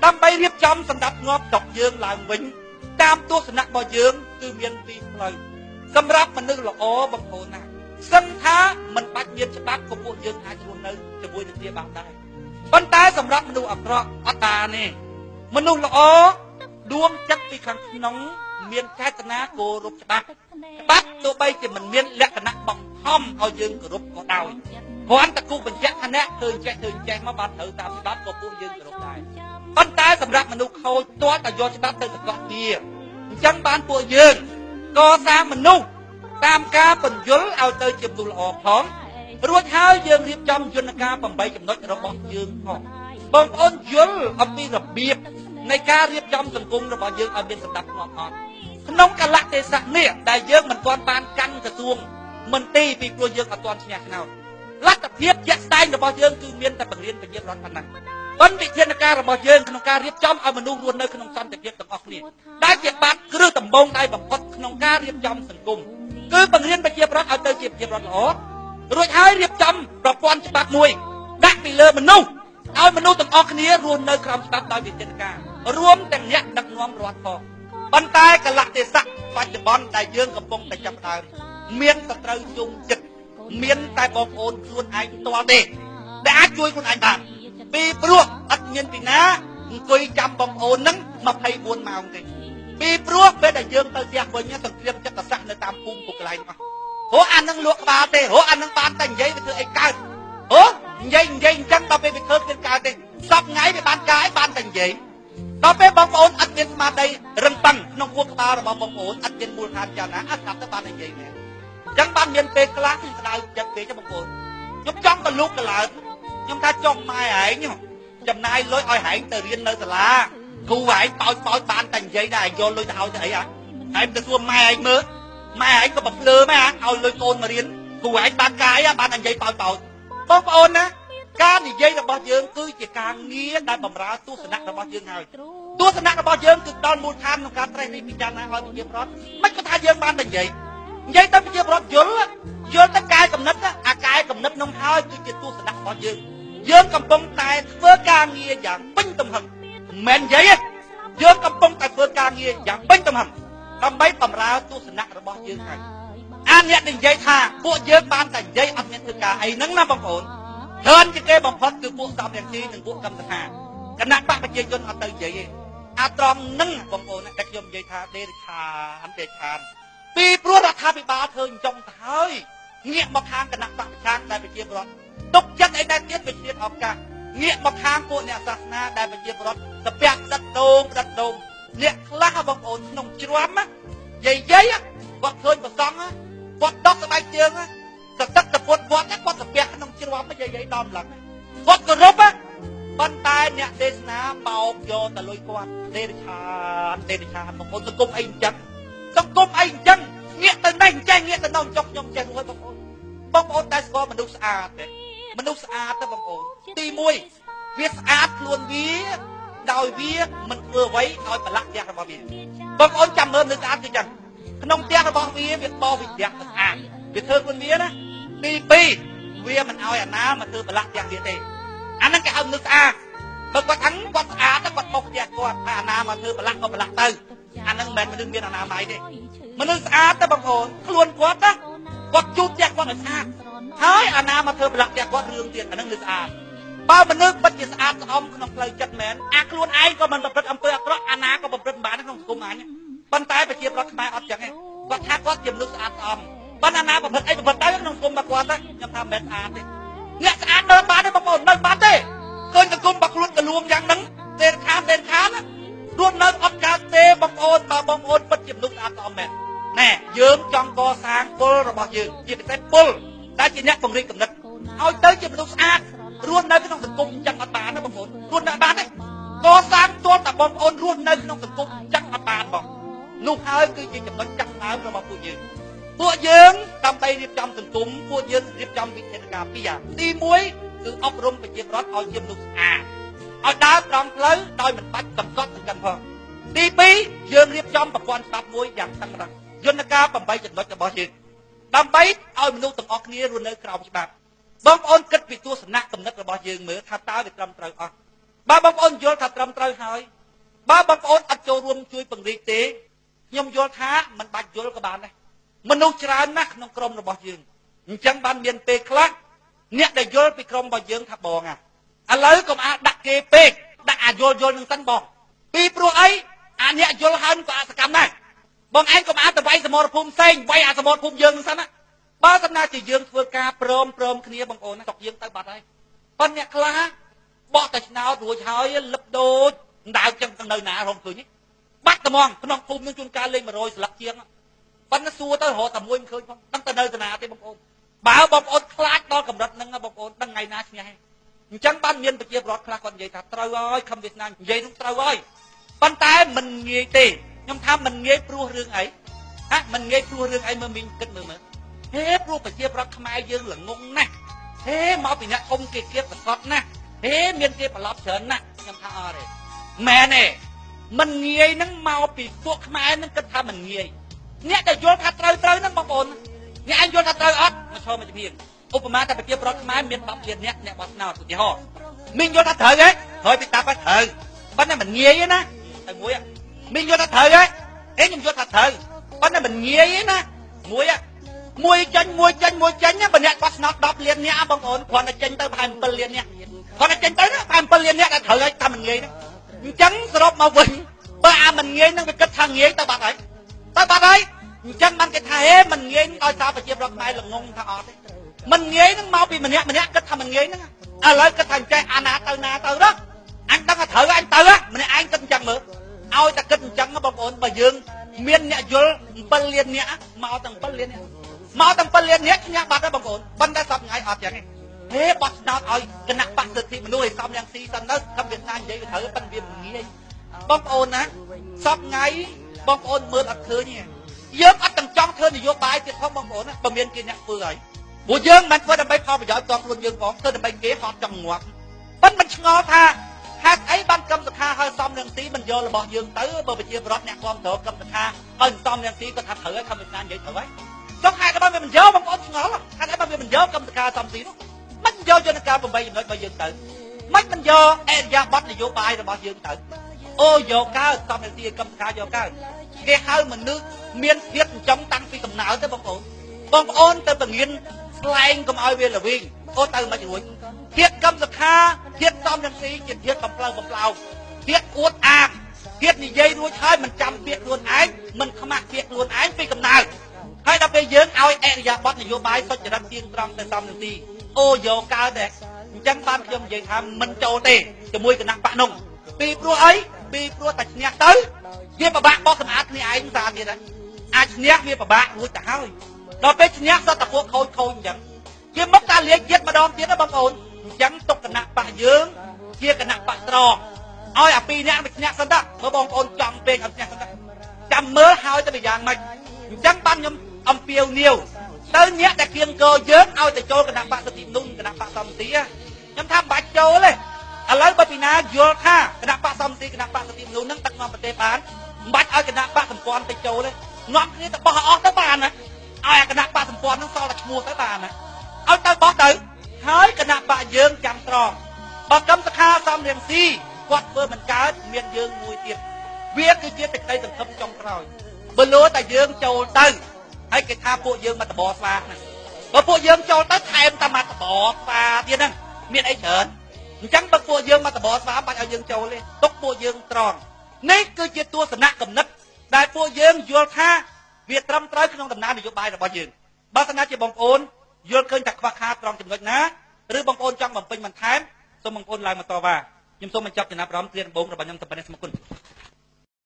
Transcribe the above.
ដើម្បីរៀបចំសម្ដាប់ធ្នាប់ស្រុកយើងឡើងវិញតាមទស្សនៈរបស់យើងគឺមានពីរផ្លូវសម្រាប់មនុស្សល្អបងប្អូនណាសឹងថាមិនបាច់មានច្បាប់ក៏ពួកយើងអាចរស់នៅជាមួយនឹងគ្នាបានដែរប៉ុន្តែសម្រាប់មនុស្សអាក្រក់អត់បានទេមនុស្សល្អដួងចិត្តពីខាងក្នុងមានចេតនាគោរពច្បាប់ច្បាប់ទោះបីជាមិនមានលក្ខណៈបង្ខំឲ្យយើងគោរពក៏ដោយគ្រាន់តែគូបញ្ជាក់ថាអ្នកធ្វើចេះធ្វើចេះមកបានត្រូវតាមច្បាប់ក៏ពួកយើងគោរពដែរប៉ុន្តែសម្រាប់មនុស្សខូចទាល់តែយកច្បាប់ទៅសង្កត់វាអញ្ចឹងបានពួកយើងកសាងមនុស្សតាមការពន្យល់ឲ្យទៅជាមនុស្សល្អផងរួចហើយយើងរៀបចំយន្តការ8ចំណុចរបស់យើងផងបងប្អូនយល់អំពីរបៀបនៃការរៀបចំសង្គមរបស់យើងឲ្យមានសណ្ដាប់ធ្នាប់អត់ក្នុងកលៈទេសៈនេះដែលយើងមិនទាន់បានកាន់ក្រសួងមន្ទីរពីព្រោះយើងអត់ទាន់ឈ្នះឆ្នោតលទ្ធភាពជាក់ស្ដែងរបស់យើងគឺមានតែបង្រៀនប្រជាពលរដ្ឋប៉ុណ្ណឹងប៉ុន្តែវិធានការរបស់យើងក្នុងការរៀបចំឲ្យមនុស្សរស់នៅក្នុងសន្តិភាពទាំងអស់គ្នាដែលជាបាតគ្រឹះដំបូងដៃបំផុតក្នុងការរៀបចំសង្គមគឺបង្រៀនប្រជាពលរដ្ឋឲ្យទៅជាប្រជាពលរដ្ឋល្អរួចហើយរៀបចំប្រព័ន្ធច្បាប់មួយដាក់ពីលើមនុស្សឲ្យមនុស្សទាំងអស់គ្នារស់នៅក្រោមច្បាប់ដោយវិធានការរួមទាំងអ្នកដឹកនាំរដ្ឋផងប៉ុន្តែកលៈទេសៈបច្ចុប្បន្នដែលយើងកំពុងតែចាប់ផ្ដើមមានសត្រូវជុំចិត្តមានតែបងប្អូនខ្លួនឯងផ្ទាល់ទេដែលអាចជួយខ្លួនឯងបានពីព្រោះអត់មានពីណាអង្គុយចាំបងប្អូននឹង24ម៉ោងទេពីព្រោះពេលដែលយើងទៅផ្ទះវិញសង្គ្រាមចិត្តសាស្ត្រនៅតាមភូមិពុកកន្លែងអស់ហូអានឹងលក់ក្បាលទេហូអានឹងបានតែនិយាយវាធ្វើអីកើតហូនិយាយអញ្ចឹងដល់ពេលវាធ្វើគ្មានកើតទេសពថ្ងៃវាបានកាយបានតែនិយាយដល់ពេលបងប្អូនអត់មានស្មារតីរឹងប៉ឹងក្នុងខួរក្បាលរបស់បងប្អូនអត់មានមូលដ្ឋានចាណាអត់ស្រាប់ទៅបាននិយាយមែនអញ្ចឹងបានមានពេលខ្លះខ្ញុំក្តៅចិត្តពេកបងប្អូនខ្ញុំចង់កលូកកឡើងខ្ញុំថាចុះម៉ែឯងចំណាយលុយឲ្យឯងទៅរៀននៅសាលាគ្រូឯងបោចបោចបានតែនិយាយដែរឯងយកលុយទៅឲ្យទៅអីហ่ะឯងទៅសួរម៉ែឯងមើលម៉ែឯងក៏បំភ្លើម៉ែឲ្យលុយកូនមករៀនគ្រូឯងបានកាយបានតែនិយាយបោចបោចបងប្អូនណាការនិយាយរបស់យើងគឺជាការងារដែលបម្រើទស្សនៈរបស់យើងហើយទស្សនៈរបស់យើងគឺដល់មូលដ្ឋានក្នុងការត្រេះរិះពិចារណាឲ្យប្រជាពលរដ្ឋមិនក៏ថាយើងបានតែនិយាយទៅប្រជាពលរដ្ឋយល់ទៅកាយកំណត់អាកាយកំណត់នោះហើយគឺជាទស្សនៈរបស់យើងយើងកំពុងតែធ្វើការងារយ៉ាងពេញទំហឹងមិននិយាយទេយើងកំពុងតែធ្វើការងារយ៉ាងពេញទំហឹងដើម្បីបម្រើទស្សនៈរបស់យើងហើយអាអ្នកនិយាយថាពួកយើងបានតែនិយាយអត់មានធ្វើការអីហ្នឹងណាបងប្អូនច្រើនជាងគេបំផុតគឺពួកសំរងស៊ីនិងពួកកម្មសខាគណៈបកប្រជាជនអត់ទៅនិយាយទេអាត្រង់នឹងបងប្អូនតែខ្ញុំនិយាយថាដេរឆានដេឆានពីព្រោះរដ្ឋាភិបាលធ្វើអញ្ចឹងទៅហើយងាកមកខាងគណៈបកប្រឆាំងដែលប្រជាពលរដ្ឋទុកចិត្តអីដែរទៀតវាជាឱកាសងាកមកខាងពួកអ្នកសាសនាដែលប្រជាពលរដ្ឋស្ពាក់ដិតដូងដិតដូងអ្នកខ្លះបងប្អូនក្នុងជ្រាំយាយយាយគាត់ឃើញប្រសង់គាត់ដកស្បែកជើងសទឹកតពុតវត្តគាត់ស្ពាក់ក្នុងជ្រាំយាយយាយដល់ម្លឹងគាត់គោរពប៉ុន្តែអ្នកទេសនាបោកយកទៅលុយគាត់ដេរឆានដេរឆានបងប្អូនសង្គមអីអញ្ចឹងសង្គមអីអញ្ចឹងងាកទៅនេះអញ្ចឹងងាកទៅនោះចុកខ្ញុំចេះរួចបងប្អូនបងប្អូនតែស្គាល់មនុស្សស្អាតទេមនុស្សស្អាតទេបងប្អូនទី1វាស្អាតខ្លួនវាដោយវាមិនធ្វើអ្វីឲ្យប្រឡាក់ផ្ទះរបស់វាបងប្អូនចាំមើលមនុស្សស្អាតគឺចឹងក្នុងផ្ទះរបស់វាវាបោវិទ្យាស្អាតវាធ្វើខ្លួនវាណាទី2វាមិនឲ្យអាណាមកធ្វើប្រឡាក់ផ្ទះវាទេអាហ្នឹងគេហៅមនុស្សស្អាតបើគាត់ថាគាត់ស្អាតគាត់បោកផ្ទះគាត់ថាអាណាមកធ្វើប្រឡាក់ក៏ប្រឡាក់ទៅអាហ្នឹងមិនមែនមនុស្សមានអនាម័យទេមនុស្សស្អាតទេបងប្អូនខ្លួនគាត់ណាគាត់ជូតផ្ទះគាត់ឲ្យស្អាតហើយអាណាមកធ្វើប្រឡាក់ផ្ទះគាត់រឿងទៀតអាហ្នឹងគឺស្អាតបើមនុស្សពិតជាស្អាតស្អំក្នុងផ្លូវចិត្តមែនអាខ្លួនឯងក៏មិនប្រព្រឹត្តអំពើអាក្រក់អាណាក៏ប្រព្រឹត្តមិនបានក្នុងសង្គមអញប៉ុន្តែប្រជាពលរដ្ឋខ្មែរអត់ចឹងទេគាត់ថាគាត់ជាមនុស្សស្អាតស្អំប៉ុន្តែអាណាប្រព្រឹត្តអីប្រព្រឹត្តទៅក្នុងសង្គមរបស់គាត់ខ្ញុំថាមិនមែនស្អាតទេអ្នកស្អាតនៅបានទេបងប្អូននៅបានទេឃើញសង្គមរបស់ខ្លួនកលួមយ៉ាងហ្នឹងទេខានទេខានរស់នៅអត់កើតទេបងប្អូនបើបងប្អូនពិតជាមនុស្សស្អាតស្អំមែនណែយើងចង់កសាងពលរបស់យើងជាពិសេសពលដែលជាអ្នកពង្រីកគំនិតឲ្យទៅជាមនុស្សស្អាតរស់នៅក្នុងសង្គមអញ្ចឹងអត់បានទេបងប្អូនរស់នៅបានទេកសាងទាល់តែបងប្អូនរស់នៅក្នុងសង្គមអញ្ចឹងអត់បានបងនោះហើយគឺជាចំណុចចាប់ដើមរបស់ពួកយើងពួកយើងដើម្បីរៀបចំសង្គមពួកយើងរៀបចំវិធានការពីរយ៉ាងទី1គឺអប់រំប្រជាពលរដ្ឋឲ្យជាមនុស្សស្អាតឲ្យដើរត្រង់ផ្លូវដោយមិនបាច់សង្កត់សង្កិនផងទី2យើងរៀបចំប្រព័ន្ធច្បាប់មួយយ៉ាងតឹងរ៉ឹងយន្តការ8ចំណុចរបស់យើងដើម្បីឲ្យមនុស្សទាំងអស់គ្នារស់នៅក្រោមច្បាប់បងប្អូនគិតពីទស្សនៈគំនិតរបស់យើងមើលថាតើវាត្រឹមត្រូវអត់ បើបងប្អូនយល់ថាត្រឹមត្រូវហើយបើបងប្អូនអត់ចូលរួមជួយពង្រីកទេខ្ញុំយល់ថាមិនបាច់យល់ក៏បានដែរមនុស្សច្រើនណាស់ក្នុងក្រុមរបស់យើងអញ្ចឹងបានមានពេលខ្លះអ្នកដែលយល់ពីក្រុមរបស់យើងថាបងឥឡូវកុំអាចដាក់គេពេកដាក់អាយល់យល់នឹងសិនបងពីព្រោះអីអាអ្នកយល់ហើយក៏អសកម្មដែរបងឯងកុំអាចទៅវាយសមរភូមិផ្សេងវាយអាសមរភូមិយើងនឹងសិនណាបើសំណាជាយើងធ្វើការព្រមគ្នាបងប្អូនណាຕົកយើងទៅបាត់ហើយប៉ុន្តែអ្នកខ្លះបោះតែឆ្នោតរួចហើយលឹបដូចដៅចឹងនៅណារំឃើញនេះបាត់ត្មងក្នុងភូមិនឹងជួនកាលលេង100ស្លឹកជាងប៉ុន្តែសួរទៅរកតែមួយមិនឃើញផងដឹងតែនៅតាណាទេបងប្អូនបើបងប្អូនខ្លាចដល់កម្រិតហ្នឹងបងប្អូនដឹងថ្ងៃណាឈ្នះហើយអញ្ចឹងបានមានប្រជាពលរដ្ឋខ្លះគាត់និយាយថាត្រូវហើយខំវាសនានិយាយនោះត្រូវហើយប៉ុន្តែមិនងាយទេខ្ញុំថាមិនងាយព្រោះរឿងអីហ่ะមិនងាយព្រោះរឿងអីមើលមីងគិតមើលមើលហេព្រោះប្រជាពលរដ្ឋខ្មែរយើងល្ងងណាស់ហេមកពីអ្នកធំគេគៀបសកត់ណាស់ហេមានគេប្រឡប់ច្រើនណាស់ខ្ញុំថាអត់ទេមែនទេមិនងាយហ្នឹងមកពីពួកខ្មែរហ្នឹងគិតថាមិនងាយអ្នកដែលយល់ថាត្រូវហ្នឹងបងប្អូនអ្នកឯងយល់ថាត្រូវអត់មកឈរមកជំនាញឧបមាថាប្រជាពលរដ្ឋខ្មែរមាន10លានអ្នកអ្នកបោះឆ្នោតឧទាហរណ៍មីងយល់ថាត្រូវទេហើយពីតាប់ត្រូវប៉ុន្តែមិនងាយទេណាតែមួយមីងយល់ថាត្រូវទេអេខ្ញុំយល់ថាត្រូវប៉ុន្តែមិនងាយទេណាមួយមួយចាញ់មួយចាញ់មួយចាញ់ណាបើអ្នកបោះឆ្នោត10លានអ្នកបងប្អូនគ្រាន់តែចេញទៅប្រហែល7លានអ្នកគ្រាន់តែចេញទៅណាប្រហែល7លានអ្នកដែលត្រូវហើយថាមិនងាយណាអញ្ចឹងសរុបមកវិញបើអាមិនងាយនឹងវាគិតថាងាយទៅបាត់ហើយទៅបាត់ហើយអញ្ចឹងបានគេថាហេមិនងាយដោយសារប្រជាពលរដ្ឋខ្មែរល្ងងថាអត់ទេមិនងាយនឹងមកពីម្នាក់ម្នាក់គិតថាមិនងាយហ្នឹងឥឡូវគិតថាចេះអាណាទៅណាទៅđóអញដឹងថាត្រូវអញទៅម្នាក់ឯងគិតអញ្ចឹងមើលឲ្យតែគិតអញ្ចឹងបងប្អូនបើយើងមានអ្នកយល់7លានអ្នកមកទាំង7លានអ្នកមកទាំង7លានអ្នកឈ្នះបាត់ហើយបងប្អូនប៉ុន្តែសប្ថ្ងៃអត់ចឹងទេហេបោះឆ្នោតឲ្យគណៈបក្សសិទ្ធិមនុស្សឲ្យសំយ៉ាងស៊ីសិនទៅខំវាសនានិយាយវាត្រូវប៉ុន្តែវាមិនងាយបងប្អូនណាសប្ថ្ងៃបងប្អូនមើលអត់ឃើញទេយើងអត់ទាំងចង់ធ្វើនយោបាយទៀតផងបងប្អូនណាបើមានគេអ្នកធ្វើហើយព្រោះយើងមិនធ្វើដើម្បីផលប្រយោជន៍តខ្លួនយើងផងធ្វើដើម្បីគេហត់ចង់ងាប់ប៉ុន្តែមិនឆ្ងល់ថាហេតុអីបានកម្មសខាហើយសំរងស៊ីមិនយករបស់យើងទៅបើប្រជាពលរដ្ឋអ្នកគាំទ្រកម្មសខាហើយសំរងស៊ីគាត់ថាត្រូវហើយខំវាសនានិយាយត្រូវហើយចង់ហេតុអីបានវាមិនយកបងប្អូនឆ្ងល់ហេតុអីបានវាមិនយកកម្មសខាសំស៊ីនោះមិនយកយន្តការ8ចំណុចរបស់យើងទៅមិនយកអរិយាប័ត្រនយោបាយរបស់យើងទៅអូយកកើតសំរងស៊ីកម្មសខាយកកើតគេហៅមនុស្សមានភាពចិញ្ចឹមតាំងពីកំណើតទៅបងប្អូនបងប្អូនទៅបង្រៀនស្លែងកុំឲ្យវាល្វីងអូទៅមិនរួចធាតកម្មសខាធាតសំរងស៊ីជាធាតបំផ្លើបំផ្លោធាតអួតអាងធាតនិយាយរួចហើយមិនចាំពាក្យខ្លួនឯងមិនខ្មាស់ពាក្យខ្លួនឯងពីកំណើតហើយដល់ពេលយើងឲ្យអរិយាប័ត្រនយោបាយសុចរិតទៀងត្រង់ទៅសំរងស៊ីអូយកកើតទេអញ្ចឹងបានខ្ញុំនិយាយថាមិនចូលទេជាមួយគណៈបកនោះពីព្រោះអីពីព្រោះតែឈ្នះទៅវាពិបាកបោះសម្អាតគ្នាឯងសារទៀតហើយអាចឈ្នះវាពិបាករួចទៅហើយដល់ពេលឈ្នះសត្វតែពួកខូចអញ្ចឹងជាមកការលាជាតិម្ដងទៀតណាបងប្អូនអញ្ចឹងទុកគណៈបកយើងជាគណៈបកត្រង់ឲ្យអាពីរនាក់មកឈ្នះសិនតើមើលបងប្អូនចង់ពេកឲ្យឈ្នះសិនតើចាំមើលហើយទៅយ៉ាងម៉េចអញ្ចឹងបានខ្ញុំអំពាវនាវទៅអ្នកដែលគៀងគរយើងឲ្យទៅចូលគណៈបកសិទ្ធិមនុស្សគណៈបកសំស៊ីខ្ញុំថាមិនបាច់ចូលទេឥឡូវបើពីណាយល់ថាគណៈបកសំស៊ីគណៈបកសិទ្ធិមនុស្សនឹងដឹកនាំប្រទេសបានមិនបាច់ឲ្យគណៈបកសម្ព័ន្ធទៅចូលទេនាំគ្នាទៅបោះអស់ទៅបានណាឲ្យអាគណៈបកសម្ព័ន្ធនឹងសល់តែឈ្មោះទៅបានណាឲ្យទៅបោះទៅហើយគណៈបកយើងចាំត្រង់បើកម្មសខាសំរងស៊ីគាត់ធ្វើមិនកើតមានយើងមួយទៀតវាគឺជាសេចក្តីសង្ឃឹមចុងក្រោយបើលោតែយើងចូលទៅហើយគេថាពួកយើងមកតបស្វាហ្នឹងបើពួកយើងចូលទៅថែមតែមកតបស្វាទៀតហ្នឹងមានអីច្រើនអញ្ចឹងបើពួកយើងមកតបស្វាបាច់ឲ្យយើងចូលទេទុកពួកយើងត្រង់នេះគឺជាទស្សនៈគំនិតដែលពួកយើងយល់ថាវាត្រឹមត្រូវក្នុងដំណើរនយោបាយរបស់យើងបើសិនណាជាបងប្អូនយល់ឃើញថាខ្វះខាតត្រង់ចំណុចណាឬបងប្អូនចង់បំពេញបន្ថែមសូមបងប្អូនឡើងមកតវ៉ាខ្ញុំសូមបញ្ចប់ចំណាប់អារម្មណ៍គ្រាដំបូងរបស់ខ្ញុំតែប៉ុណ្ណេះសូមអរគុណ។